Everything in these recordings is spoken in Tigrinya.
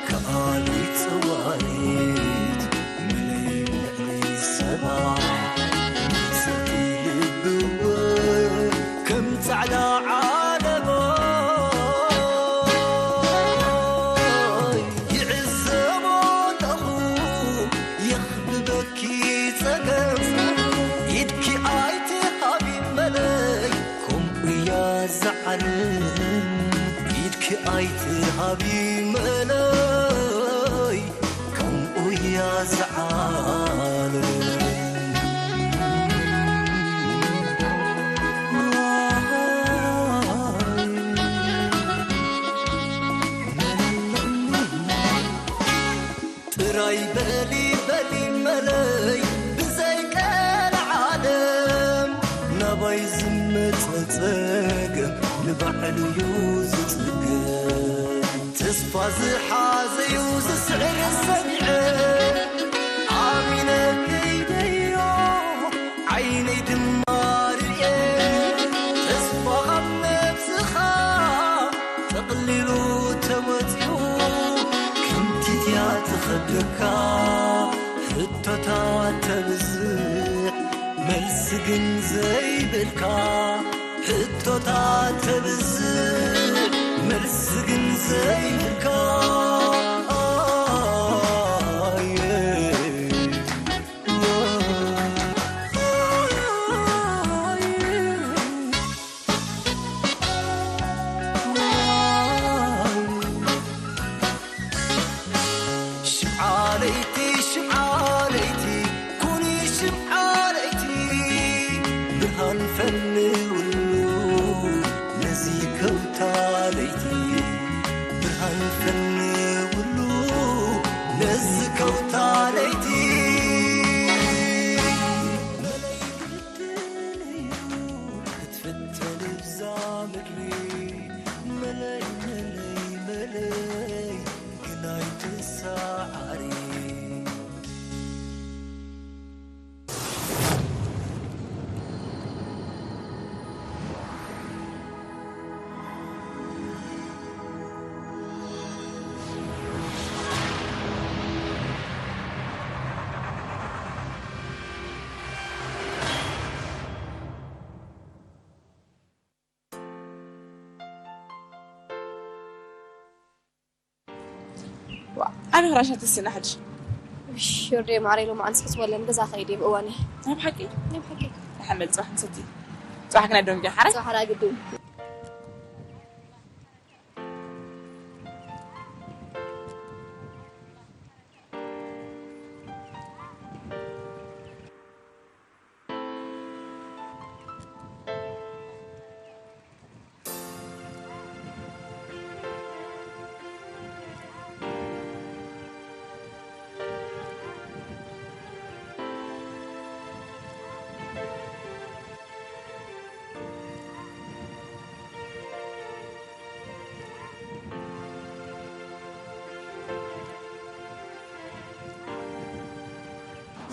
ከኣልዊት ጸዋሪት ምለይ ልዕሊ ሰባ ንጽቲ ልብወ ከም ጻዕዳ ዓለባ ይዕዘቦ ኣለኹ የኽብበኪ ጸገም ኢድኪ ኣይትሃቢ መለይ ከምኡ እያ ዝዓለም ኢድኪ ኣይትሃቢ መለይ ከምኡ እያ ዝዓለም ጥራይ በሊ በሊ መለይ ብዘይ ቀልዓለም ናባይ ዝመጸ ጸገም ንባዕሉ እዩ ዝጽገም ተስፋ ዝሓዘዩ ዝስዕር ሰሚዐ ኣሚነ ከይደዮ ዓይነይ ድማ ርእየ ተስፋ ካብ ነብስኻ ጠቕሊሉ ተወፂኡ ከምቲ ድያ ትኸብደካ ሕቶታት ተብዝሕ መልሲ ግን ዘይብልካ ሕቶታት ተብዝሕ መልሲ ግን ዘይብልካ ሽምዓ ለይቲ ሽምዓ ለይቲ ኩኒ ሽምዓ ለይቲ ብርሃን ፈንውሉ ነዚ ከውታ ለይቲ ብርሃን ፈንውሉ ነዚ ከውታ ለይቲ መለይ ክትፍተን እዛ ምድሪ መለይ መለይ መለይ ግናይ ትሰዓሪ ኣነ ክራሻ ተስና ሕጂ ሽርዴ ማዕረይ ሎማዓንስ ክፅወለን ገዛ ከይድ ብእዋኒ ናይ ብሓቂ ናይ ብሓቂ ንሓመል ፅባሕ ንሰቲ ፅባሕ ግና ደንጊ ሓራይ ፅባሕ ዳ ግድን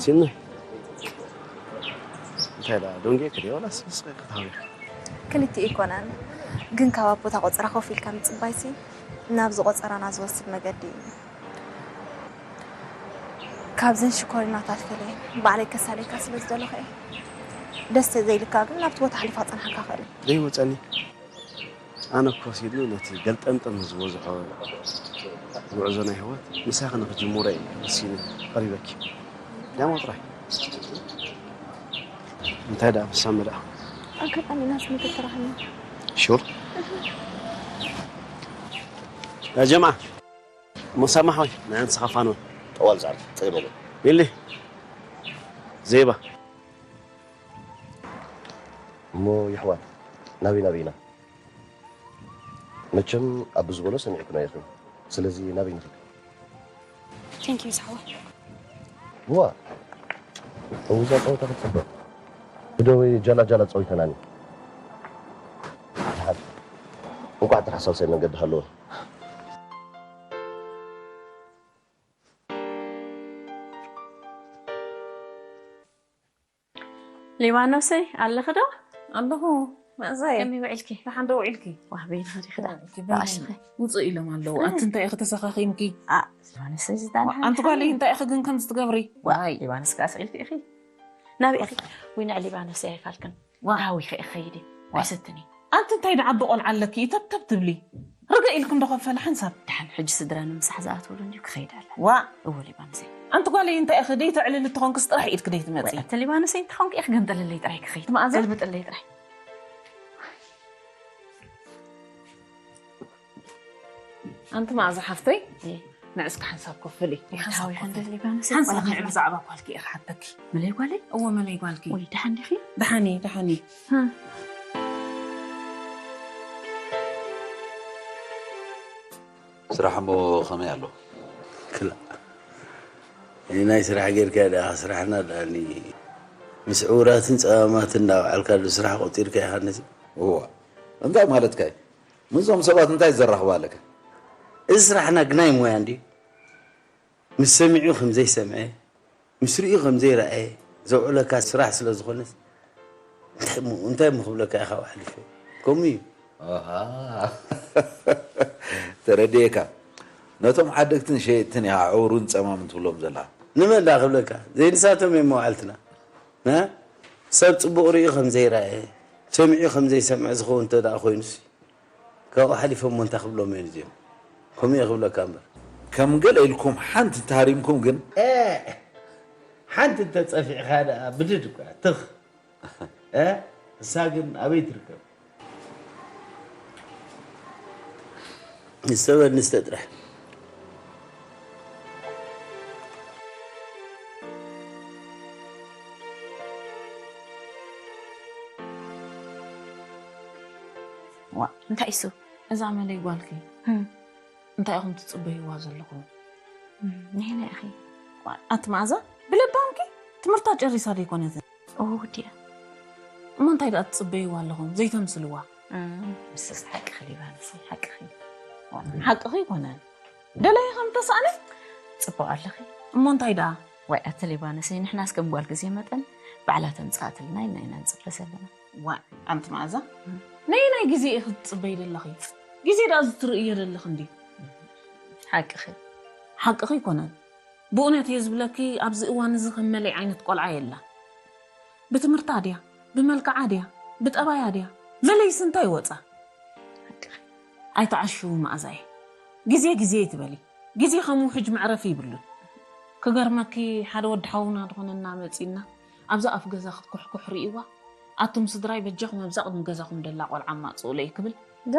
ሲኒ እንታይ ዳ ዶንጌ ክዲ ወላ ስስቀ ክትሃዊ ክልቲኡ ኣይኮነን ግን ካብ ኣቦታ ቆፀራ ኮፍ ኢልካ ምፅባይሲ ናብዚ ቆፀራና ዝወስድ መገዲ እዩ ካብዘን ሽኮሪናታት ፈለየ ባዕለይ ከሳለይካ ስለ ዝደለኹ እየ ደስ ዘይልካ ግን ናብቲ ቦታ ሓሊፋ ፀንሓካ ክእል ዘይወፀኒ ኣነ እኮ ሲሉ ነቲ ገልጠምጠም ዝበዝሖ ጉዕዞ ናይ ህይወት ምሳኺ ንክጅምሮ እየ ወሲነ ቀሪበኪ ዳሞ ጥራይ እንታይ ደኣ ፍሳመ ደኣ ኣጋጣሚ ኢና ስምክት ተራኸብና ሹር ያ ጀማ ሙሳማ ሆይ ናይ ንስኻ ፋኖ ጠዋል ዛዕባ ጠይበሉ ሚሊ ዜባ እሞ ይሕዋት ናበይ ናበይ ኢና መቸም ኣብ ዝበሎ ሰሚዕኩና ኢኹም ስለዚ ናበይ ንኽድ ቴንኪዩ ሳሕዋ ዋ እውዛ ፀወታ ክትፅበ ብደወይ ጃላ ጃላ ፀዊተናኒ ድሓን እንኳዕ ተሓሳውሳይ መንገዲ ሃለወ ሊባኖሰይ ኣለኺ ዶ? ኣለኹ። መእዛይ። ከመይ ውዒልኪ? ደሓን ዶ ውዒልኪ? ዋህ በይንኺ ዲኺ ደኣ? ውዒልኪ፣ በይንኺ። ብኣሽኺ። ውፅእ ኢሎም ኣለዉ። ኣቲ እንታይ ኢኺ ተሰኻኺምኪ? ኣ፣ ሊባኖሰይ ዝዳን ኣንቲ ሓንቲ ጓለይ ሓንቲ። እንታይ ኢኺ ግን ከምዚ ትገብሪ? ዋይ። ሊባኖስ ከኣ ስቕ ኢልኪ ኢኺ። ናበይ ኢኺ? ወይ ንዕ ሊባኖሰይ ኣይፋልክን። ዋ። ሃዊኺ ኢኺ ኸይዲ። ዋ። ኣይሰትኒ። ኣንቲ እንታይ ደኣ ዓቢ ቆልዓ ኣለኪ? ተብተብ ትብሊ። ርግእ ኢልኪ እንዶ ከፈለ ሓንሳብ። ደሓን ሕጂ ስድራ ንምሳሕ ዝኣትውሉ እንድዩ ክኸይድ ኣለ። ዋ። እወ ሊባኖሰይ። ኣንቲ ጓለይ እንታይ ኢኺ ደይ ተዕልሊ ትኾንክስ ጥራሕ ኢድኪ ደይ ትመጺ? ወይ ኣቲ ሊባኖሰይ እንተኾንኪ ኢኺ ገምጥልለይ ጥራይ ክኸይድ። መኣዛ? ገልብጥለይ ጥራይ። ኣንቲ መኣዛ ሓፍተይ፣ እየ። ንዕስኪ ሓንሳብ ኮፍ በሊ። ሓንሳብ ሓንሳብ ኮፍ በሊ። ሊባኖስ፣ ሓንሳብ ቆልዓ ንዕቢ ከፍላ። ዛዕባ ጓልኪ እየ ክሓተኪ። መለይ ጓለይ? እወ፣ መለይ ጓልኪ። ወይ፣ ደሓን ዲኺ? ደሓን እየ፣ ደሓን እየ። ሃ። ስራሕ እሞ ከመይ ኣሎ? ክላእ። ናይ ስራሕ ጌርካ ደኣ ስራሕና ደኣኒ። ምስ ዕዉራትን ጸማማትን እንዳወዓልካ ዶ ስራሕ ቆጺርካ ኢኻ ነዚ? እዋ። እንታይ ማለትካ እዩ? ምስዞም ሰባት እንታይ ዘራኽባ ኣለካ? እዚ ስራሕና ግናይ ሞያ እንድዩ። ምስ ሰሚዑ ከም ዘይሰምዐ፣ ምስ ርእዩ ከም ዘይረኣየ ዘውዕለካ ስራሕ ስለ ዝኾነስ፣ እንታይ እሞ፣ እንታይ እሞ ክብለካ ኢኻ ሓሊፈ? ከምኡ እዩ። ኣሃ። ተረድኤካ። ነቶም ዓደግትን ሸየጥትን ኢኻ ዕውሩን ጸማምን ትብሎም ዘለኻ። ንመን ደኣ ክብለካ? ዘይንሳቶም እዮም መዋዕልትና። እ? ሰብ ጽቡቕ ርእዩ ከም ዘይረኣየ፣ ሰሚዑ ከም ዘይሰምዐ ዝኸውን እንተ ደኣ ኮይኑሲ፣ ካብኡ ሓሊፎም እሞ እንታይ ክብሎም እዮም እዚኦም? ከምኡ እየ ክብለካ እምበር። ከም ገለ ኢልኩም ሓንቲ እንተሃሪምኩም ግን? እ፣ ሓንቲ እንተጸፊዕካ ደኣ ብድድ እኳ ትኽ። እ፣ እሳ ግን ኣበይ ትርከብ? ንሰበ ንስተ ጥራሕ። ዋ፣ እንታይ እሱ? እዛ መለይ ጓልኪ። እም። እንታይ ኢኹም ትጽበይዋ ዘለኹም? እም፣ ንሕና ኢኺ። ዋ፣ ኣቲ መኣዛ፣ ብለባምኪ ትምህርታ ጨሪሳ ዶ ኣይኮነትን? ኦ፣ ወዲኣ። እሞ እንታይ ደኣ ትጽበይዋ ኣለኹም? ዘይተምስልዋ። እም፣ ምስስ ሓቅኺ ሊባኖስ፣ ሓቅኺ። ዋ፣ ሓቅኺ ኣይኮነን። ደለየ ከም ተሳእነ? ጽቡቕ ኣለኺ። እሞ እንታይ ደኣ? ዋይ፣ ኣቲ ሊባኖሰይ፣ ንሕናስ ከም ጓል ግዜ መጠን ባዕላ ተምጽኣትልና ኢልና ኢና ንጽበ ዘለና። ዋእ፣ ኣንቲ መኣዛ፣ እም። ነየናይ ግዜ ኢኺ ትጽበዪ ዘለኺ? ግዜ ደኣ እዚ ትርእዮ ዘለኺ እንድዩ። ሓቅኺ። ሓቅኺ ኣይኮነን። ብእውነት እየ ዝብለኪ፣ ኣብዚ እዋን እዚ ከም መለይ ዓይነት ቆልዓ የላን። ብትምህርታ ድያ? ብመልክዓ ድያ? ብጠባያ ድያ? መለይስ እንታይ ወጻ? ሓቅኺ። ኣይትዓሽዉ መኣዛየ። ግዜ ግዜ ኣይትበሊ። ግዜ ከም ውሕጅ መዕረፊ ይብሉን። ክገርመኪ፣ ሓደ ወዲ ሓውና ዝኾነና መጺእና፣ ኣብዛ ኣፍ ገዛ ክትኩሕኩሕ ርእይዋ፣ ኣቱም ስድራይ በጃኹም ኣብዛ ቅድሚ ገዛኹም ደላ ቆልዓ ኣማጽኡለይ ክብል። ዶ?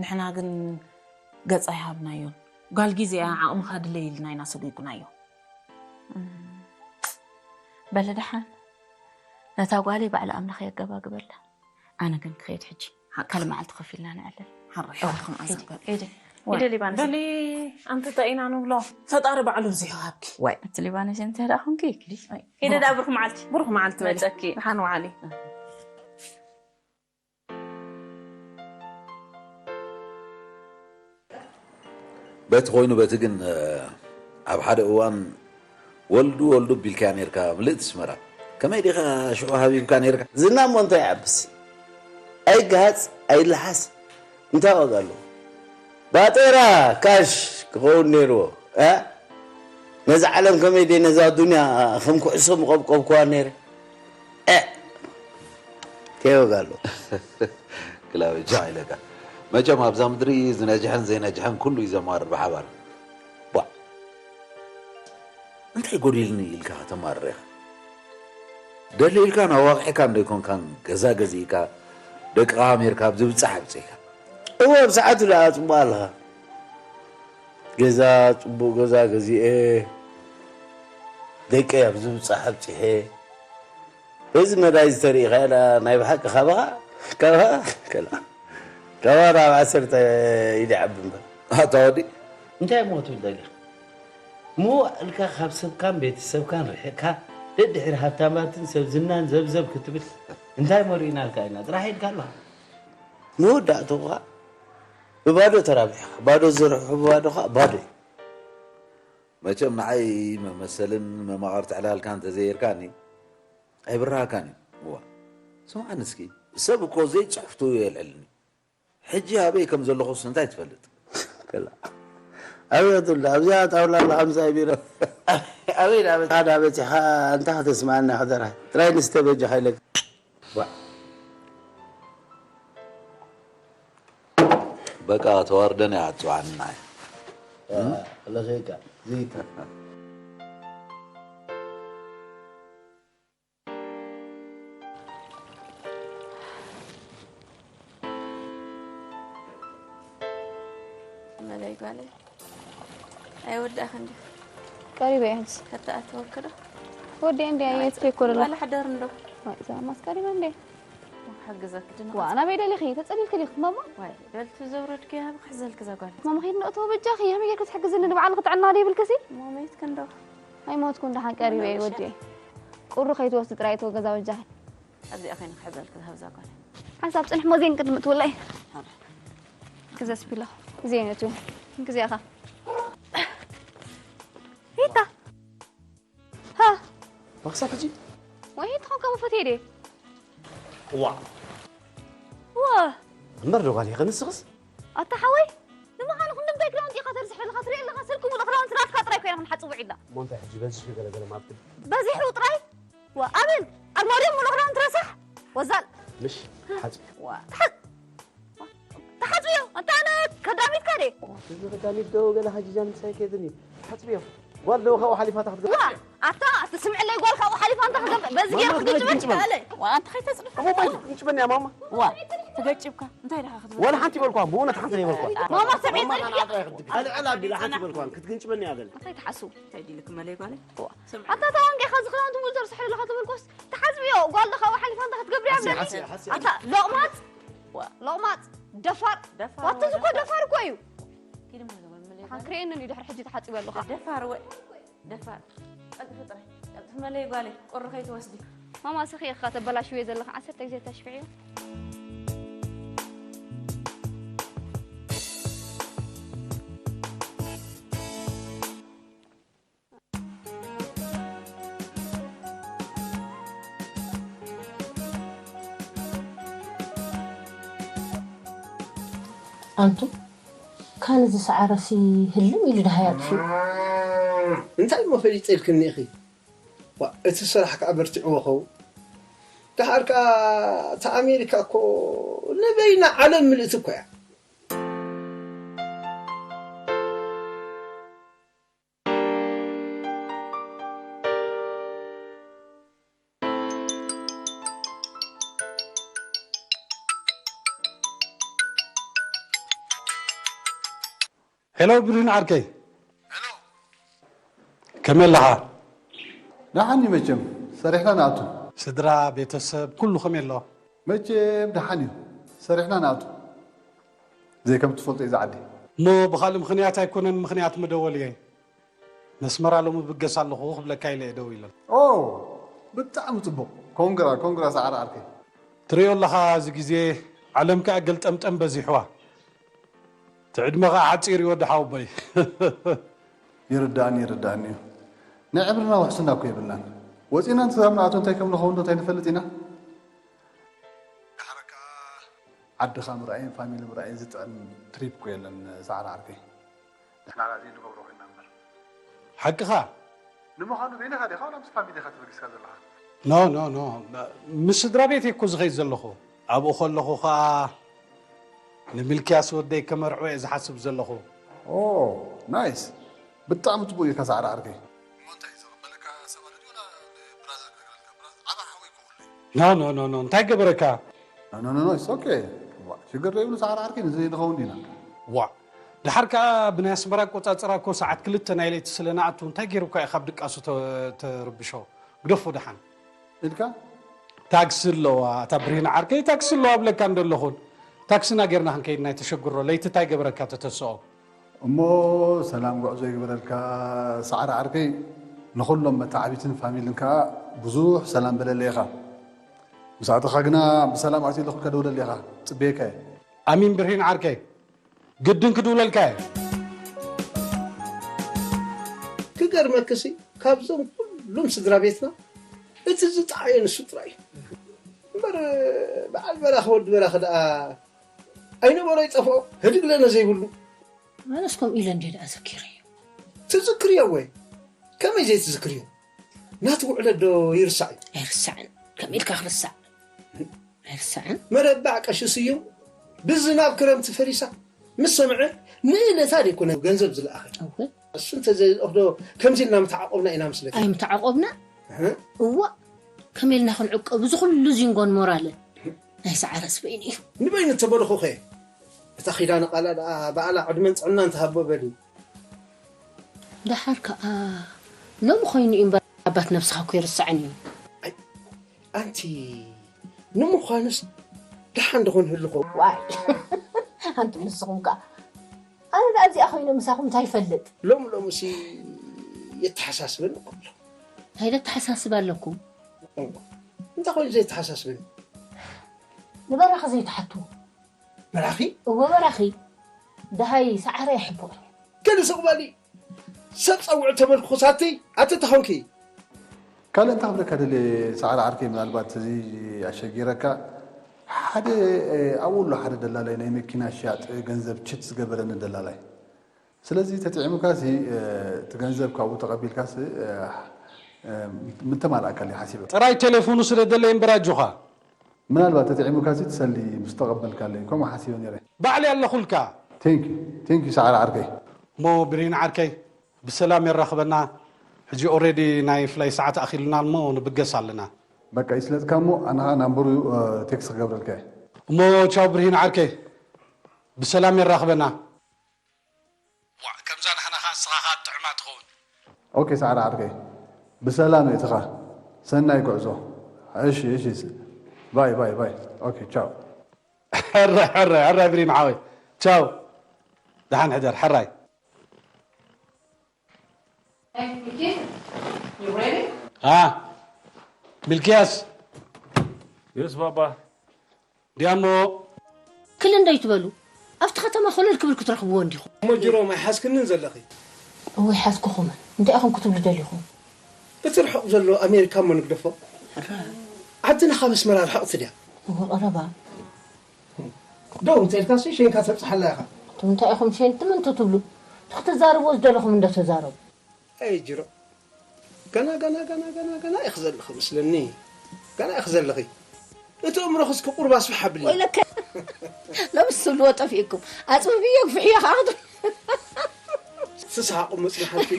ንሕና ግን ገጽ ኣይሃብናዮን። ጓል ግዜ እያ፣ ዓቕምኻ ድለይ ኢልና ኢና ሰጒጉናዮ። እም። በሊ ደሓን፣ ነታ ጓለይ ባዕሊ ኣምላኽ የገባግበላ። ኣነ ግን ክኸይድ ሕጂ። ሓቂ። ካልእ መዓልቲ ኮፍ ኢልና ንዕልል። ሓራይ፣ እወ፣ ሓራይ፣ ኸም ኸይደ፣ ኣዛጋቢ። ኸይደ። ዋይ። ኸይደ ሊባኖስ። በሊ፣ ኣንቲ እንታይ ኢና ንብሎ? ፈጣሪ ባዕሉ ብዙሕ ይሃብኪ። ዋይ። እቲ ሊባኖስ እንታይ ደኣ ኾንኪ? ኪዲ። ኣይ፣ ኸይደ ደኣ ብሩኽ መዓልቲ። ብሩኽ መዓልቲ በሊ። መጸኪ። ደሓን ወዓሊ። በቲ ኮይኑ በቲ ግን፣ እ፣ ኣብ ሓደ እዋን ወልዱ ወልዱ ቢልካያ ኔርካ ምልእቲ ስመራ። ከመይ ዲኻ ሽዑ ሃቢብካ ኔርካ? ዝና እሞ እንታይ ይዓብስ? ኣይግሃጽ፣ ኣይልሓስ። እንታይ ዋጋ ኣለዎ? ባጤራ ካሽ ክኸውን ኔርዎ፣ እ? ነዛ ዓለም ከመይ ደይ ነዛ ዱንያ ከም ኩዕሶ ምቐብቀብኩዋ ኔረ። እ! ከይወጋሉ። ክላበጃ ኢለካ። መቸም ኣብዛ ምድሪ ዝነጅሐን ዘይነጅሐን ኩሉ እዩ ዘማርር ብሓባር። ቧዕ። እንታይ ጎዲልኒ ኢልካ ከተማርር ኢኻ? ደሊልካን ኣዋቒዕካን ዶ ኣይኮንካን ገዛ ገዚእካ፣ ደቅኻ ኣሜርካ ኣብ ዝብጻሕ ኣብጺሕካ? እወ፣ ኣብ ሰዓቱ ደኣ ጽቡቕ ኣለኻ። ገዛ፣ ጽቡቕ ገዛ ገዚኤ፣ ደቀይ ኣብ ዝብጻሕ ኣብጺሐ። በዚ መዳይ ዝተርእኻ ኢላ ናይ ብሓቂ ካባኻ፣ ካባኻ፣ ከላ፣ ካባኻ ናብ ዓሰርተ ኢድ ይዓቢ እምበር። ኣታ ወዲ። እንታይ እሞ ክትብል ደሊኻ? ምዋእልካ ካብ ሰብካን ቤተሰብካን ርሒቕካ፣ ደድሕሪ ሃብታማትን ሰብ ዝናን ዘብዘብ ክትብል እንታይ እሞ ርኢናልካ ኢና? ጥራሕ ኢልካ ኣለኻ። መወዳእትኡ ኸኣ ብባዶ ተራቢሕካ፣ ባዶ ዝዘርሑ ብባዶ ኸኣ ባዶ እዩ። መቸም ንዓይ መመሰልን መማቕርቲ ዕላልካ እንተዘይርካኒ፣ ኣይብርሃካን እዩ። እዋ፣ ስምዓኒ እስኪ፣ ሰብ እኮ ዘይጽሕፍቱ የልዕልኒ። ሕጂ ኣበይ ከም ዘለኹስ እንታይ ትፈልጥ? ከላ ኣበይ ትብላ ኣብዚኣ ጣውላ ኣላ ከምዚ ኣይ ቢሮ ኣበይ ኣበይ ሓደ ኣበይ ፂሓ እንታ ከተስማዓና ሕደራ ጥራይ ንስተ በጃ ሓይለክ በቃ ተዋርደን እያ ኣፅዋዕና። ለኸይካ ዘይታ መለይ ጓለይ ኣይወዳእኽን ድዩ? ቀሪበ እየ ሕጂ ከተኣተወኪ ዶ? ወዲአ እንዲ ኣየት ፔኮ ደላ ዋላ ሕደር እንዶ ዋይ እዛ ማስ ቀሪበ እንዲ ክሕግዘኪ ድነ ዋ ናበይ ደሊኺ ተጸሊልኪ ዲኺ ማማ ዋይ በልቲ ዘውረድኪ ሃብ ክሕዘልኪ እዛ ጓል ማማ ኸይድ ንእቶ በጃኺ ከመይ ጌርኪ ትሕግዝኒ ንባዕልኺ ጥዕና ዘይብልክሲ ሞሜትኪ እንዶ ኣይሞትኩ እንዳሓን ቀሪበ እየ ወዲአ ቁሪ ከይትወስዲ ጥራይ እቶ ገዛ በጃኺ ኣብዚኣ ኮይነ ክሕዘልኪ ዝሃብ እዛ ጓል ሓንሳብ ጽንሕ ሞዜን ቅድሚ ትውለይ ግዘ ስፒሎ ግዜ ነቱ ግዜኻ ሪታ ሃ መኽሰብ ሕጂ ወይ ትኾንካ መፈትየ ድየ ዋ ዋ እምበር ዶ ጓል ይኸ ንስኽስ ኣታ ሓወይ ንምዃኑ ክንድምታይ ክዳውንቲ ኢኻ ተርዝሕ ዘለኻ ትርኢ ኣለኻ ስልኪ ሙሉእ ክዳውንቲ ናትካ ጥራይ ኮይና ክንሓፅቡ ዒላ እሞ እንታይ ሕጂ በዚሑ ገለገለ ማብትል በዚሑ ጥራይ ዋ ኣቤል ኣርማድዮ ሙሉእ ክዳውንቲ ረሳሕ ወዛል ምሽ ሓፂ ዋ ተሓ- ተሓፅብዮ ኣንታ ኣነ ከዳሚትካ ድየ እዚ ቀዳሚት ዶ ገለ ሓጂጃን ምሳይ ከይድኒ ሓፅብዮ ጓል ዶ ካብኡ ሓሊፋ ታክት ዋ ኣታ ኣቲ ስምዕለይ ጓል ካብኡ ሓሊፋ እንተ ክገብእ በዚ ገይሩ ክትግጭበ ትኽእለይ ዋ ኣንቲ ከይተፅንፍ እሞ ማይ ትግጭበኒ እያ ማማ ዋ ተገጭብካ እንታይ ድኻ ክትብል ዋላ ሓንቲ ይበልኳ ብእውነት ሓንቲ ይበልኳ ማማ ስምዒ ኣልዕል ኣቢላ ሓንቲ ይበልኳ ክትግንጭበኒ እያ ገለ እንታይ ትሓስቡ እንታይ ዲልክ መለይ ጓለይ ኣታ ተዋንጌኻ ዝኽዳውንቲ ሙሉ ዘርሰሐሉ ለኻ ትብል ኮስ ተሓስብዮ ጓል ዶ ካብኡ ሓሊፋ እንተ ክትገብር እያ ሓስያ ብለኒ ሓስያ ሓስያ ኣታ ሎቕማፅ ዋ ሎቕማፅ ደፋር ደፋር ዋትዚ እኮ ደፋር። ደፋር እኮ እዩ ኪድ እሞ እዛ ጓል መለይ ሓን ክርእየኒ እዩ ድሕሪ ሕጂ ተሓፂበ ኣለኹ ደፋር ወይ ደፋር ቀልጥፊ ጥራይ ቀልጥፊ መለይ ጓለይ ቁሪ ከይትወስዲ ማማ ስኺ ኢኻ ተበላሽውዮ ዘለኻ ዓሰርተ ግዜ ተሽፍዕዮ ኣንቱ ካን እዚ ሰዓረሲ ህልም ኢሉ ደሃይ ኣጥፊኡ እንታይ እሞ ፈሊጠ ኢልክኒ ኢኺ ዋ፣ እቲ ስራሕ ከኣ በርቲዕዎ ኸው ደሓር ከኣ እታ ኣሜሪካ እኮ ንበይና ዓለም ምልእቲ እኮ እያ ሄሎ ብሪን ዓርከይ ከመይ ኣለኻ? ደሓን እዩ መቸም ሰሪሕና ንኣቱ። ስድራ ቤተሰብ ኩሉ ከመይ ኣሎ? መቸም ደሓን እዩ ሰሪሕና ንኣቱ። ዘይከም ትፈልጦ እዩ ዝዓዲ። እሞ ብኻልእ ምኽንያት ኣይኮነን ምኽንያት መደወል እየ። ነስመራ ሎሚ ብገስ ኣለኹ ክብለካ ኢለ እየ ደው ኢለ። ኦ ብጣዕሚ ጽቡቕ። ኮንግራ ኮንግራ ሰዓር ዓርከይ። ትርእዮ ኣለኻ እዚ ግዜ ዓለም ከኣ ገልጠምጠም በዚሕዋ። እቲ ዕድመ ኸዓ ሓጺር እዩ ወዲ ሓወቦይ። ይርዳእኒ ይርዳእኒ እዩ። ናይ ዕብርና ውሕስና እኮ የብልናን። ወጺና እንተ ንኣቶ እንታይ ከም ንኸውን ዶ እንታይ ንፈልጥ ኢና? ድሓር ከኣ ዓድኻ ምርኣይን ፋሚሊ ምርኣይን ዝጥዕም ትሪፕ እኮ የለን ሰዓር ዓርከይ። ንሕና ራእዚ ንገብሮ ኮይና እምበር። ሓቅኻ። ንምዃኑ በይንኻ ዲኻ ዋላ ምስ ፋሚሊኻ ተበጊስካ ዘለኻ? ኖ ኖ ኖ ምስ ስድራ ቤት እኮ ዝኸይድ ዘለኹ። ኣብኡ ከለኹ ኸኣ ንሚልክያስ ወደይ ከመርዖ እየ ዝሓስብ ዘለኹ። ኦ ናይስ ብጣዕሚ ጽቡቅ እዩ ከሳዕር ዓርከይ። እሞ እንታይ እዩ ዘቐበለካ ሰብ ኣሎ ድዩ ወላ ብራዘር ክነግረልካ ብራዘር ዓባ ሓወይ እኮ ኩሉ እዩ። ኖ ኖ ኖ ኖ እንታይ ገበረካ? ኖ ኖ ኖ ኖ it's okay። ዋ ሽግር ዘይብሉ ሳዕሪ ዓርከይ ንዘይ ንኸውን ዲና። ዋ ድሓር ከኣ ብናይ ኣስመራ ኣቆጻጽራ እኮ ሰዓት ክልተ ናይ ለይቲ ስለ ንኣቱ እንታይ ገይሩካ እዩ ካብ ድቃሱ ተ- ተርብሾ? ግደፎ ደሓን። ኢልካ? ታክሲ ኣለዋ እታ ብርሂን ዓርከይ ታክሲ ኣለዋ እብለካ እንዶ ኣለኹን። ታክስና ጌርና ክንከይድ ናይ ተሸግሮ ለይቲ እንታይ ገበረካ ተተስኦ? እሞ ሰላም ጉዕዞ ይግበረልካ ሳዕሪ ዓርከይ። ንኹሎም መተዓቢትን ፋሚልን ከኣ ብዙሕ ሰላም በለለይ ኢኻ። ምስ ኣተኻ ግና ብሰላም ኣትየ ኣለኹ ኢልካ ደውለለይ ኢኻ። ጽበየካ እየ። ኣሚን ብርሂን ዓርከይ። ግድን ክድውለልካ እየ። ክገርመክሲ ካብዞም ኩሉም ስድራ ቤትና እቲ ዝጠዓየ ንሱ ጥራይ እዩ። እምበር በዓል በራኺ ወዲ በራኺ ደኣ ኣይነበሮ ይጠፍኦ፣ ህድግ ለነ ዘይብሉ። ኣነስ ከምኡ ኢለ እንዴ ደኣ ዘኪረዮ። ትዝክርዮ ወይ? ከመይ ዘይትዝክርዮ? ናቲ ውዕለት ዶ ይርሳዕ እዩ? ኣይርሳዕን። ከመይ ኢልካ ክርሳዕ? ኣይርሳዕን። መረባዕ ቀሺ ስዩም ብዝናብ ክረምቲ ፈሪሳ ምስ ሰምዐ ንእለታ ደይኮነ ገንዘብ ዝለኣኸ። እወ። እሱ እንተዘይልእኽዶ ከምዚ ኢልና ምተዓቆብና ኢና ምስለካ። ኣይምተዓቆብና? እህ። እዋ፣ ከመይ ኢልና ክንዕቀብ? እዚ ኩሉ ዚንጎን ሞራልን ናይ ሰዓረ ስበይኑ እዩ። ንበይኑ እተበልኹኸ? እታ ኪዳነ ቃላ ደኣ ባዕላ ዕድመን ጥዕናን ትሃቦ በሊ። ደሓር ከኣ ሎሚ ኮይኑ እዩ እምበር ኣባት ነብስኻ እኮ ይርስዕን እዩ። ኣይ፣ ኣንቲ ንምዃንስ ደሓን ዶ ክንህሉ ኾ? ዋይ፣ ኣንቱም ንስኹም ከኣ። ኣነ ደኣ ኣብዚኣ ኮይነ ምሳኹም እንታይ ይፈልጥ? ሎም ሎምሲ የተሓሳስበኒ እኮ ኣሎ። እንታይ ደተሓሳስብ ኣለኩም? እንታይ ኮይኑ ዘይተሓሳስበኒ? ንበራኺ ዘይትሓትዎ? በራኺ? እወ በራኺ። ደሃይ ሰዓረ ይሕብኦ። ገለ ስቕ በሊ። ሰብ ጸውዕ ተበልኩ ሳተይ ኣቲ ተኾንኪ። ካልእ እንታይ ክብለካ ደልየ ሰዓረ ዓርከይ፣ ምናልባት እዚ ኣሸጊረካ፣ ሓደ፣ እ፣ ኣብኡ ኣሎ ሓደ ደላላይ ናይ መኪና ሽያጥ ገንዘብ ችት ዝገበረኒ ደላላይ። ስለዚ ተጥዒሙካሲ፣ እ፣ እቲ ገንዘብ ካብኡ ተቐቢልካሲ፣ እ፣ እ፣ ምተማልኣካለይ ሓሲበ። ጥራይ ቴሌፎኑ ስለ ደለየ እምበር ኣጆኻ። ምናልባት ተጥዒሙካሲ ትሰሊ ምስ ተቐበልካለይ፣ ከምኡ ሓሲበ ነይረ። ባዕለይ ኣለኹልካ። ቴንክ ዩ፣ ቴንክ ዩ ሰዓረ ዓርከይ። እሞ ብርሂን ዓርከይ፣ ብሰላም የራኽበና። ሕጂ ኦሬዲ ናይ ፍላይ ሰዓት ኣኺሉና እሞ ንብገስ ኣለና። በቃ ይስለጥካ እሞ ኣነ ኸዓ ናምበሩ፣ እ፣ ቴክስት ክገብረልካ እየ። እሞ ቻው ብርሂን ዓርከይ፣ ብሰላም የራኽበና። ዋዕ፣ ከምዛ ንሕና ኸዓ ንስኻ ኸዓ ጥዑማ ትኸውን። ኦኬ ሰዓረ ዓርከይ፣ ብሰላም የእትኻ። ሰናይ ጉዕዞ። እሺ፣ እሺ። ባይ፣ ባይ፣ ባይ። ኦኬ፣ ቻው። ሕራይ፣ ሕራይ፣ ሕራይ ብሪን ሓወይ። ቻው። ደሓን ሕደር፣ ሕራይ። Hey, Mickey, you ready? ኣ፣ ሚልክያስ። Yes, ባባ። ዲያሞ። ክል እንዶ ይትበሉ። ኣብቲ ከተማ ኮለል ክብል ክትረኽብዎ እንዲኹም። እሞ ጅሮም ኣይሓዝክንን ዘለኺ? እወ ይሓዝኩኹም። እንታይ ኢኹም ክትብሉ ደሊኹም? እቲ ርሑቕ ዘሎ ኣሜሪካ እሞ ንግደፎ። ሕራይ። ዓድና ካብ ኣስመራ ርሕቕቲ ድያ? እወ ቀረባ። ደው እንተኢልካሲ ሸንካ ተብጽሓላ ኢኻ። ኣቱም እንታይ ኢኹም ሸንቲ ምንቱ ትብሉ? እቲ ክትዛረብዎ ዝደለኹም እንዶ ተዛረቡ። ኣይ ጅሮ። ገና፣ ገና፣ ገና፣ ገና፣ ገና ኢኺ ዘለኺ መስለኒ። ገና ኢኺ ዘለኺ። እቲ እምሮኺ እስኪ ቁሩብ ኣስፍሕ ኣብሊ። ወይለከ። ሎምስ ትብልዎ ጠፊእኩም። ኣጽብብዮ ግፍሕዮ ከኣ ክትብል። ትስሓቑ ምጽንሓልኪ።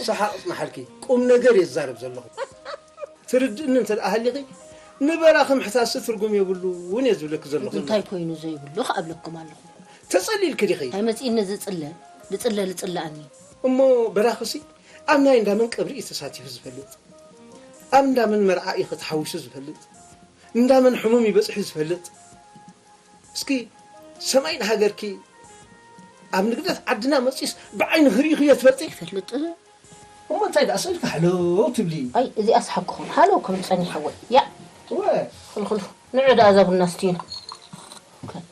ሰሓቕ ጽንሓልኪ። ቁም ነገር እየ ዝዛረብ ዘለኹ። ትርድእኒ እንተ ደኣ ሃሊኺ፣ ንበራኺ ምሕታትሲ ትርጉም የብሉን እየ ዝብለኪ ዘለኹ። እንታይ ኮይኑ ዘይብሉ ክኣብለኩም ኣለኹ። ተጸሊልኪ ዲኺ? እንታይ መጺእኒ ዝጽለ? ልጽለ ልጽለኣኒ። እሞ በራኺሲ ኣብ ናይ እንዳመን ቀብሪ እዩ ተሳቲፉ ዝፈልጥ? ኣብ እንዳመን መርዓ እዩ ተሓዊሱ ዝፈልጥ? እንዳመን ሕሙም እዩ በጺሑ ዝፈልጥ? እስኪ ሰማይ ንሃገርኪ ኣብ ንግደት ዓድና መጺስ ብዓይንኺ ርኢኽዮ ትፈልጢ? ይፈልጥ። እሞ እንታይ ደኣ ስእልካ ሃለው ትብሊ? ኣይ፣ እዚኣስ ሓቅኹም። ሃለው ክብል ጸኒሐ ወይ። ያ። እወ። ኹሉ፣ ኹሉ። ንዑ ደኣ እዛ ቡና ስቲና። ከት።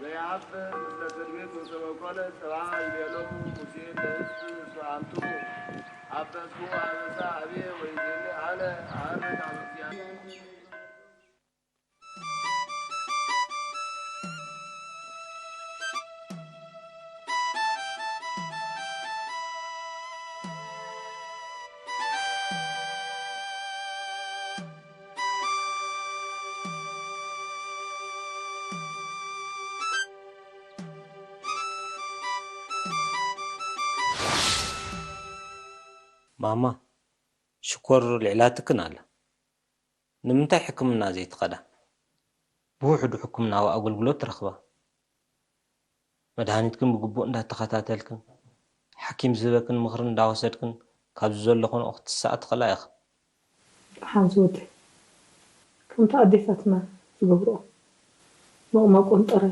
ዘይሓፍር ምስለ ትንቢቱ ተበኮለ ሰብዓ ይቤሎሙ ሙሴ ለሕዝብ ስምዓንትሙ ኣበስኩ ኣበሳ ኣብየ ወይዜኒ ኣነ ኣዕርግ ኣብ እግዚኣብሔር። ማማ፣ ሽኮር ልዒላትክን ኣላ። ንምንታይ ሕክምና ዘይትኸዳ? ብውሕዱ ሕክምናዊ ኣገልግሎት ትረኽባ። መድሃኒትክን ብግቡእ እንዳተኸታተልክን፣ ሓኪም ዝህበክን ምኽሪ እንዳወሰድክን ካብዚ ዘሎ ኮንኦ ክትስኣ ትኽእላ ኢኻ። ደሓን ዝወደይ፣ ከምቲ ኣዴታትና ዝገብርኦ፣ መቕመ ቆንጠረ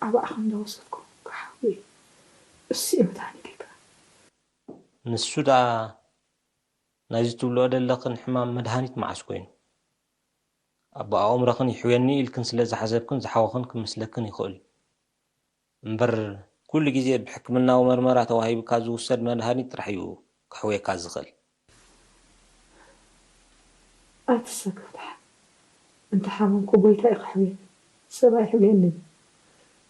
ዓባዕኻ እንዳወሰድኩ ክሓዊ እዩ። እሱ እዩ መድሃኒተይ ከኣ። ንሱ ደኣ ናይዚ ትብልኦ ዘለኽን ሕማም መድሃኒት መዓስ ኮይኑ? ኣቦ ኣእምሮኽን ይሕውየኒ ኢልክን ስለ ዝሓሰብክን ዝሓወኽን ክመስለክን ይኽእል እዩ። እምበር ኩሉ ግዜ ብሕክምናዊ መርመራ ተዋሂብካ ዝውሰድ መድሃኒት ጥራሕ እዩ ከሕውየካ ዝኽእል። ኣይትሰከፍ ደሓን። እንተ ሓመምኩ ጎይታ እዩ ከሕውየኒ፣ ሰብ ኣይሕውየንን።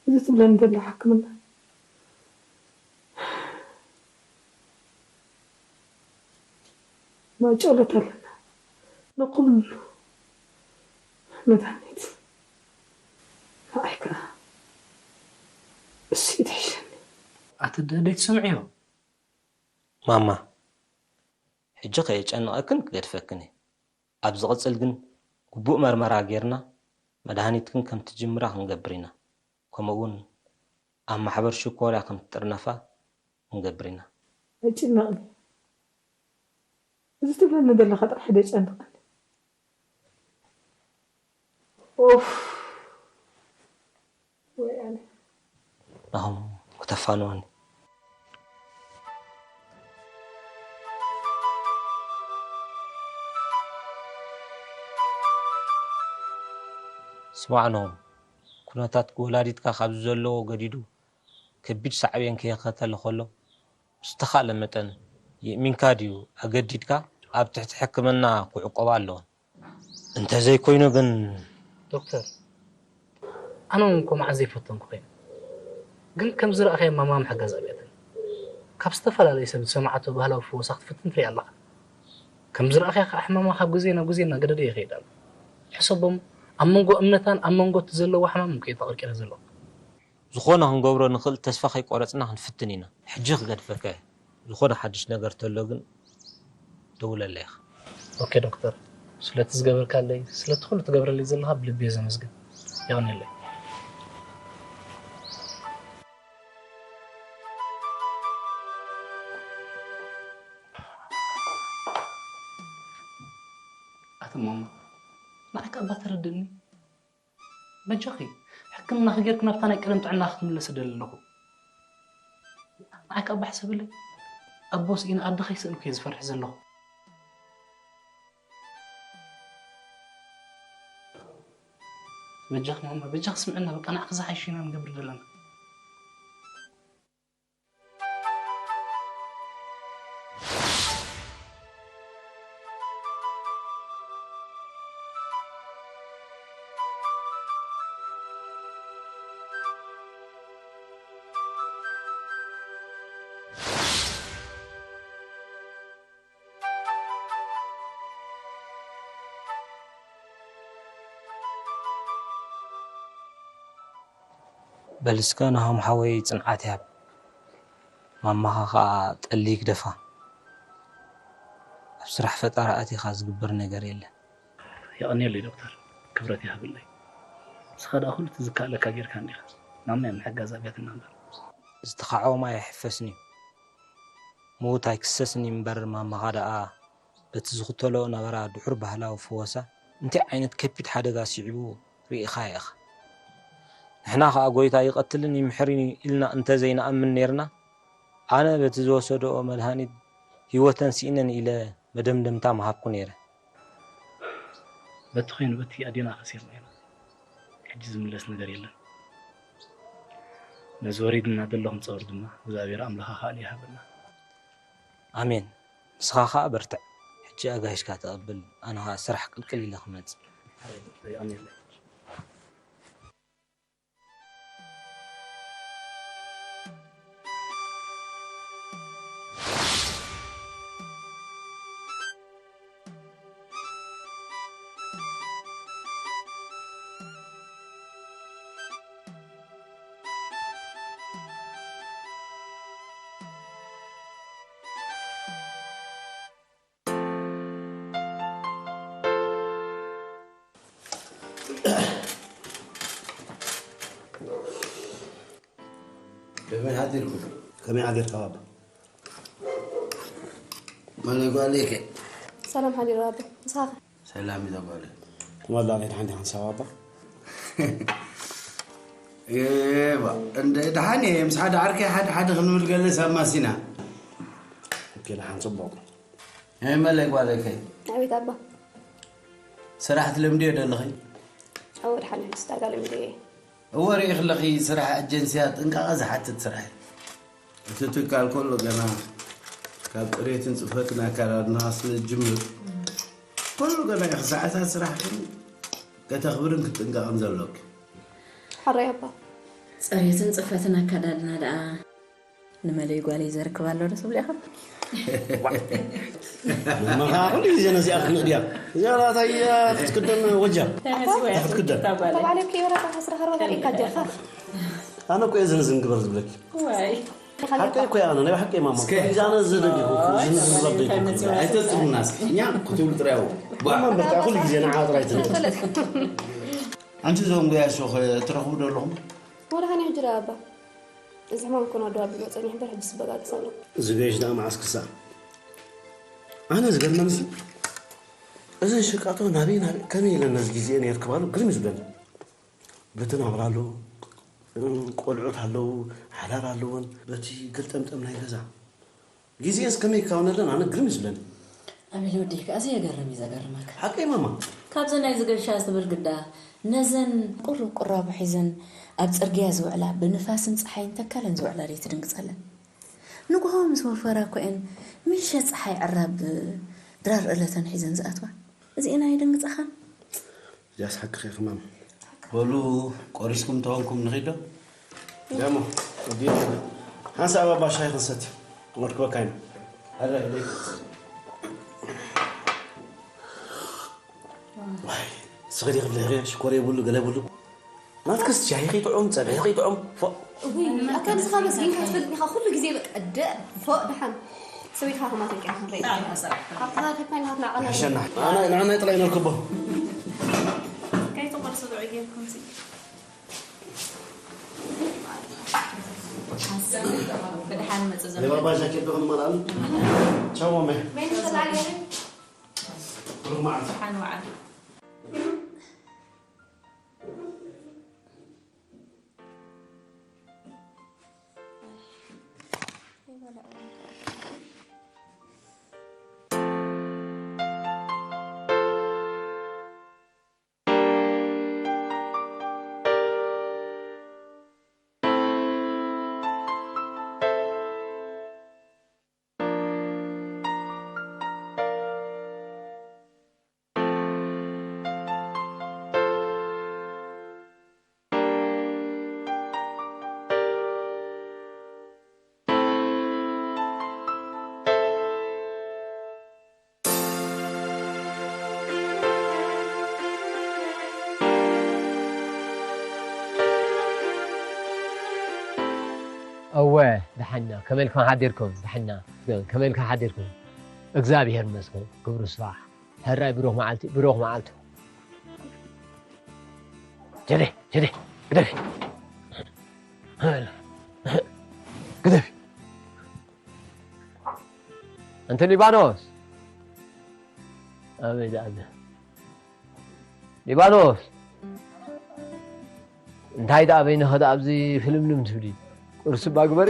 እዚ ትብለኒ ዘለኻ ሕክምና ማጨሎት ኣለና ንኹሉ መድሃኒት። ንዓይ ከኣ እሱ እዩ ዝሕሸኒ። ኣቲ ኣደይ ትሰምዕዮ? ማማ፣ ሕጂ ከየጨንቐክን ክገድፈክን እየ። ኣብ ዝቕጽል ግን ግቡእ መርመራ ጌርና መድሃኒትክን ከም ትጅምራ ክንገብር ኢና። ከምኡ እውን ኣብ ማሕበር ሽኮርያ ከም ትጥርነፋ ክንገብር ኢና። ኣይጭነቕን እየ። እዚ ትብለኒ ዘለኻ ጥራሕ ደጨንቐኒ። ኡፍ። ወይ ኣነ። ናሆም ክተፋንወኒ። ስማዕ ናሆም፣ ኩነታት ወላዲትካ ካብዚ ዘለዎ ገዲዱ ከቢድ ሳዕቤን ከየኸተለ ከሎ ብዝተኻእለ መጠን የእሚንካ ድዩ ኣገዲድካ ኣብ ትሕቲ ሕክምና ክዕቆባ ኣለወን። እንተዘይኮይኑ ግን ዶክተር፣ ኣነ እውን እኮ መዓስ ዘይፈተንኩ ኮይነ። ግን ከም ዝረኣኸያ ማማ ምሕጋዝ ኣብያተን። ካብ ዝተፈላለየ ሰብ ዝሰማዓቶ ባህላዊ ፍወሳ ክትፍትን ትርኢ ኣለኻ። ከም ዝረኣኸያ ከዓ ሕማማ ካብ ግዜ ናብ ግዜ እናገደደ ይኸይድ ኣሎ። ሕሰቦም ኣብ መንጎ እምነታን ኣብ መንጎ እቲ ዘለዎ ሕማም እኮ እዩ ተቐርቂረ ዘሎ። ዝኾነ ክንገብሮ ንኽእል ተስፋ ከይቆረፅና ክንፍትን ኢና። ሕጂ ክገድፈካ እየ። ዝኾነ ሓድሽ ነገር ተሎ ግን ደውለለይ ኢኻ። ኦኬ ዶክተር፣ ስለቲ ዝገበርካለይ ስለቲ ኩሉ ትገብረለይ ዘለኻ ብልቢ እየ ዘመስግን። የቐንየለይ። ኣቲ ማማ ንዓይ ከኣ እባ ተረድእኒ። በጃኺ ሕክምናኺ ጌርኪ ናብታ ናይ ቀደም ጥዕናኺ ክትምለሲ እደሊ ኣለኹ። ንዓይ ከኣ ባሕ ሰብለይ ኣቦ ስኢነ ኣደ ከይስእንኩ እየ ዝፈርሕ ዘለኹ። በጃኺ ማማ በጃኺ ስምዕና በቃ ንዓኺ ዝሓይሽ ኢና ንገብር ዘለና። በል እስከ ናሆም ሓወይ ጽንዓት ይሃብ፣ ማማኻ ኸኣ ጠሊ ይግደፋ። ኣብ ስራሕ ፈጠራ ኣቲኻ ዝግበር ነገር የለን። የቐንየለይ ዶክተር፣ ክብረት ይሃበለይ። ንስኻ ደኣ ኩሉ እቲ ዝከኣለካ ጌርካ እንዲኻ፣ ማማይ ምሕጋዝ ኣብያትና እምበር። ዝተኻዕወ ማይ ኣይሕፈስን እዩ፣ ምዉት ኣይክሰስን እዩ እምበር ማማኻ ደኣ በቲ ዝኽተልኦ ነበራ ድሑር ባህላዊ ፈወሳ እንታይ ዓይነት ከቢድ ሓደጋ ስዒቡ ርኢኻዮ ኢኻ። ንሕና ኸኣ ጐይታ ይቐትልን ይምሕርን እዩ ኢልና እንተ ዘይንኣምን ኔርና፣ ኣነ በቲ ዝወሰድኦ መድሃኒት ህይወተን ስኢነን ኢለ መደምደምታ ምሃብኩ ነይረ። በቲ ኾይኑ በቲ ኣዴና ከሲርና ኢና። ሕጂ ዝምለስ ነገር የለን። ነዚ ወሪድና ዘሎ ክንጸብር ድማ እግዚኣብሔር ኣምላኽ ኣኻእሎ ይሃበና። ኣሜን። ንስኻ ኸኣ በርትዕ። ሕጂ ኣጋይሽካ ተቐብል፣ ኣነ ኸኣ ስራሕ ቅልቅል ኢለ ክመጽእ። ኣሜን። ከመይ ሓዲርኩም? ከመይ ሓዲርካ ባባ? መለ ጓለይ ከ? ሰላም ሓዲሩ ኣቦ። ንስኻ ከ? ሰላም እዩ ጓለይ። ወላ ቤት ሓንቲ ሓንሳብ ኣባ ኤባ እንደ ደሓን እየ ምስ ሓደ ዓርከይ ሓደ ሓደ ክንብል ገለ ሳብ ማሲና። ኦኬ ደሓን ጽቡቕ። ኣይ መለ ጓለይ ከ? ኣቤት ኣባ። ስራሕ ትለምድዮ ደለኺ? ኣዎ ደሓን ሕጂ ስታጋ ለምድየ። እወ ርኢኽለኺ ስራሕ ኣጀንስያ ጥንቃቐ ዝሓትት ስራሕ እዩ። እቲ ትካል ከሎ ገና ካብ ፅሬትን ፅፈትን ኣካዳድና ስለ ዝጅምር ከሎ ገና ኢኺ ሰዓታት ስራሕ ግን ከተኽብርን ክትጥንቀቕን ዘሎኪ። ሓራይ ኣባ። ፅሬትን ፅፈትን ኣካዳድና ደኣ ንመለይ ጓለይ ዘርክብ ኣሎ ዶ ትብሉ ኢኹም? መኻ ኩሉ ግዜ ነዚኣ ክትንእድያ እዚኣ ናታይ ክትክደን ወጃ ክትክደን ተባዕለ ከይወረዳ ሓስራ ከርባ ዘርእካ ጀርካ ኣነ እኮ እየ ዝንዝን ግበር ዝብለኪ ሓቂ እኮ ኣነ ናይ ሓቂ ማማ ዛነ ዝደግፉ ዝንዝን ግበር ደይኮ ኣይተፅሙና እስኪ እኛ ክትብሉ ጥራይ ኣው ማማ በቃ ኩሉ ግዜ ንዓ ጥራይ ትንዝን ኣንቲ ዞም ገያሾ ትረኽቡ ዶ ኣለኹም ወደ ኸኒ ሕጅራ ኣባ እዚ ሕማም ኮነ ወደ ኣቢ መፀኒ ሕበር ሕጂ ስበጋግስ ኣሎ ዝገሽ ደኣ መዓስ ክሳዕ ኣነ ዝገርመንሲ እዘን ሸቃጦ ናበይ ናበይ ከመይ ኢለን ነዚ ግዜአን የርክባሉ ግርም እዩ ዝብለኒ በቲ ናብራ ኣለዉ ቆልዑት ኣለዉ ሓዳር ኣለወን በቲ ገልጠምጠም ናይ ገዛ ግዜአስ ከመይ ይካወነለን ኣነ ግርም እዩ ዝብለኒ ኣቤል ወደይ ከኣ ዘየገርም እዩ ዘገርመካ ሓቀይ ማማ ካብዘን ናይ ዝገሻ ዝትብል ግዳ ነዘን ቁሩብ ቁራቡ ሒዘን ኣብ ፅርግያ ዝውዕላ ብንፋስን ፀሓይን ተካለን ዝውዕላ ደይትድንግፀለን ንጉሆ ምስ ወፈራ ኮኤን ምሸ ፀሓይ ዕራብ ድራር እለተን ሒዘን ዝኣትዋ እዚኤን ኣየደንግፀኻን እዚኣስ ሓቅኺ ኢኺ ማማ በሉ ቆሪስኩም ተኾንኩም ንኺዶ ደሞ ወዲ ሓንሳብ ኣባ ሻሂ ክንሰቲ ክመርክበካ ኢና ስኽዲ ክብለ ሽኮር የብሉ ገለ የብሉ ናትክስ ሻሂ ከይጥዑም ፀብሒ ከይጥዑም ፎ እውይ ኣታ ንስኻ መስጊንካ ትፈልጥ ኢኻ ኩሉ ግዜ በቃ ደ ፎ ደሓን ሰበይትኻ ከማተን ቂያ ክንርኢ ኣብታ ከድካ ኢኻ ትናቐና ሕሸና ንዓናይ ጥራይ ነርክቦ ከይትቆርሱ ዶ ጌርኩም ሲ ብድሓን መጽእ ዘሎ የባባ ጃኬት ዶ ክንመላሉ ቻው ማሜ መን ተላገረ ብሩክ መዓልቲ ሓን ወዓል እወ ደሓና ከመልኩም ሓዲርኩም ደሓና ከመልኩም ሓዲርኩም እግዚኣብሔር ይመስገን ክብሩ ስራሕ ሕራይ ብሩኽ መዓልቲ ብሩኽ መዓልቲ ጀደ ጀደ ግደፊ ግደፊ ኣንተ ሊባኖስ ኣበይ ደኣ ሊባኖስ እንታይ ደኣ በይንኸ ደኣ ኣብዚ ፍልምልም ትብሊ ቁርሲ እባ ግበሪ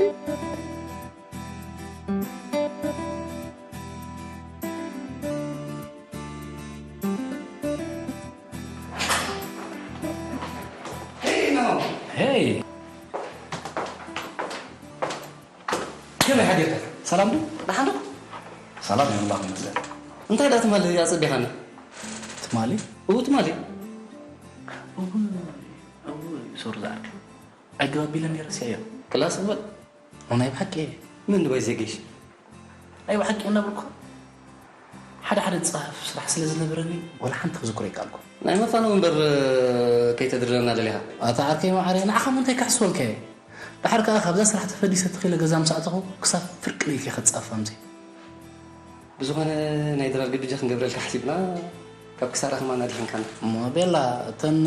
ሄይ ከመይ ሓዲርካ ሰላም ዶ ደሓን ዶ ሰላም ይምላኽ ይመስገን እንታይ ዳ ትማሊ ኣጸቢኻና ትማሊ እው ትማሊ እው ሶሪ ዝዓርከይ ኣገባቢለ ነይረ ስያዮ ክላስ እወ ናይ ብሓቂ እየ ምን ድባይ ዜገሽ ናይ ብሓቂ እናብልኩ ሓደ ሓደ ጻፍ ስራሕ ስለ ዝነበረኒ ወላ ሓንቲ ክዝክሮ ይከኣልኩ ናይ መፋነው እምበር ከይተድርለና ደሊኻ ኣታ ዓርከይ ማዓረ ንዓኻ ምንታይ ክሕስበልካ እየ ደሓር ከኣ ካብዛ ስራሕ ተፈዲሰ ተኺለ ገዛ ምስ ኣተኹ ክሳብ ፍርቂ ለይቲ እየ ክጻፍ ኣምሲ ብዝኾነ ናይ ድራር ግብጃ ክንገብረልካ ሓሲብና ካብ ክሳራ ከማን ኣድሒንካና እሞ ቤላ እተን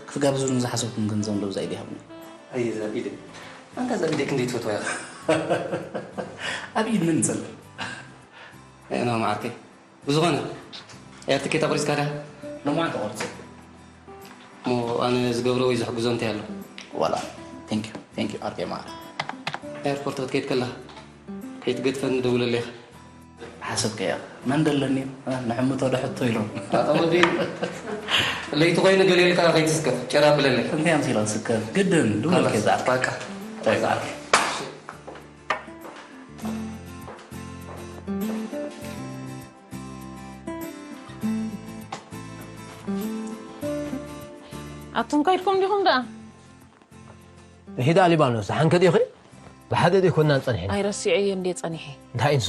ክትጋብዙኒ ዝሓሰብኩም ግን ዘንዶ ብዛ ኢድ ይሃብኒ ኣየ እዛ ኢደ ኣንታ እዛ ኢደ ክንደይ ትፈትዋ ኢኻ ኣብ ኢድ መን ይጸልእ ኖ፣ መዓርከይ። ብዝኾነ፣ ኤር ትኬት ኣቑሪጽካ ዲኻ? ሎማዓንቲ ቆርጽ። እሞ ኣነ ዝገብሮ ወይ ዝሕግዞ እንታይ ኣሎ? ዋላ፣ ቴንክ ዩ፣ ቴንክ ዩ፣ ዓርከይ መዓር። ኤርፖርት ክትከይድ ከለኻ፣ ከይትገድፈኒ ደውለለይ ኢኻ። ሓሰብከያ፣ መን ደለኒ እዩ? እ፣ ንሕምቶ ዶ ሕቶ ኢሎም። ኣታ ወዲ፣ ለይቲ ኮይኑ ገሊልካ ከይትስከፍ፣ ጭራ ብለለይ። እንታይ ኣምሲላ ትስከፍ? ግድን፣ ድውለልከ ካላስ፣ ዝዓርከይ። በቃ። ወይ ዝዓርከይ። ኣቱም ከይድኩም ዲኹም ደኣ? ሂዳ ሊባኖስ፣ ዝሓንከ ዲኺ? ብሓደ ዶ ይኮናን ጸኒሕና? ኣይረሲዐዮ እንዴ ጸኒሐ። እንታይ እንሱ?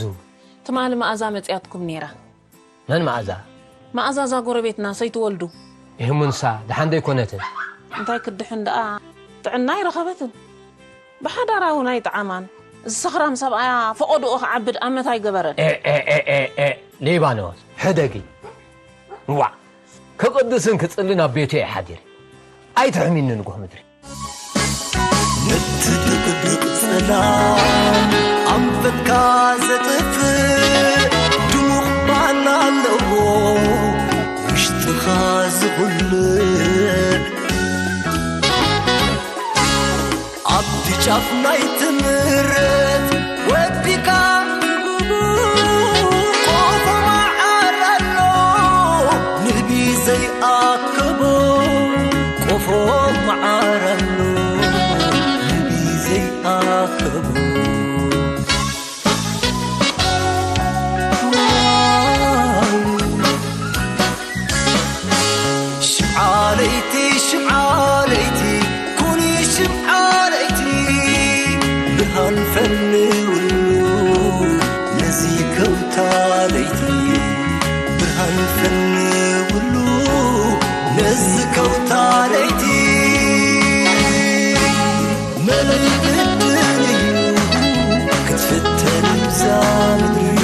ትማሊ መኣዛ መጺኣትኩም ነይራ። መን መኣዛ? መኣዛ እዛ ጎረቤትና ሰይትወልዱ። ይህሙንሳ፣ ደሓን ዶ ይኮነትን? እንታይ ክድሕን ደኣ ጥዕና ኣይረኸበትን። ብሓዳራ እውን ኣይጠዓማን። እዚ ሰኽራም ሰብኣያ ፈቐድኡ ክዓብድ ኣመት ኣይገበረን። ኤ፣ ኤ፣ ኤ፣ ኤ፣ ኤ፣ ሊባኖስ፣ ሕደጊ። ዋ፣ ክቕድስን ክጽልን ኣብ ቤቱ እየ ሓዲር። ኣይትሕሚኒ ንጉህ ምድሪ። ነቲ ድቕድቕ ጸላም ኣንፈትካ ዘጥፍእ ድሙቕ ባና ኣለዎ ውሽጥኻ ዝኹልእ። ኣብቲ ጫፍ ናይ ትምረት ወዲካ ቆፎ መዓር ኣሎ ንቢ ዘይኣከቦ። ቆፎ መዓር ኣሎ ንቢ ዘይኣከቦ። ሽምዓ ለይቲ ሽምዓ ለይቲ ኩኒ ሽምዓ ለይቲ ብርሃን ፈንውሉ ነዚ ከውታ ለይቲ ብርሃን ፈንውሉ ነዚ ከውታ ለይቲ መለይ ግድን እዩ ክትፍተን እዛ ምድሪ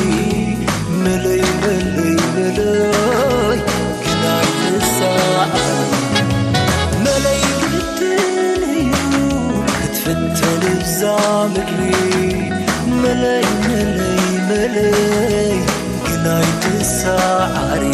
መለይ መለይ መለይ ግናይ ትሳዕ መለይ ግድን እዩ ክትፍተን እዛ ምድሪ መለይ መለይ መለይ ግናይ ትሳዓሪ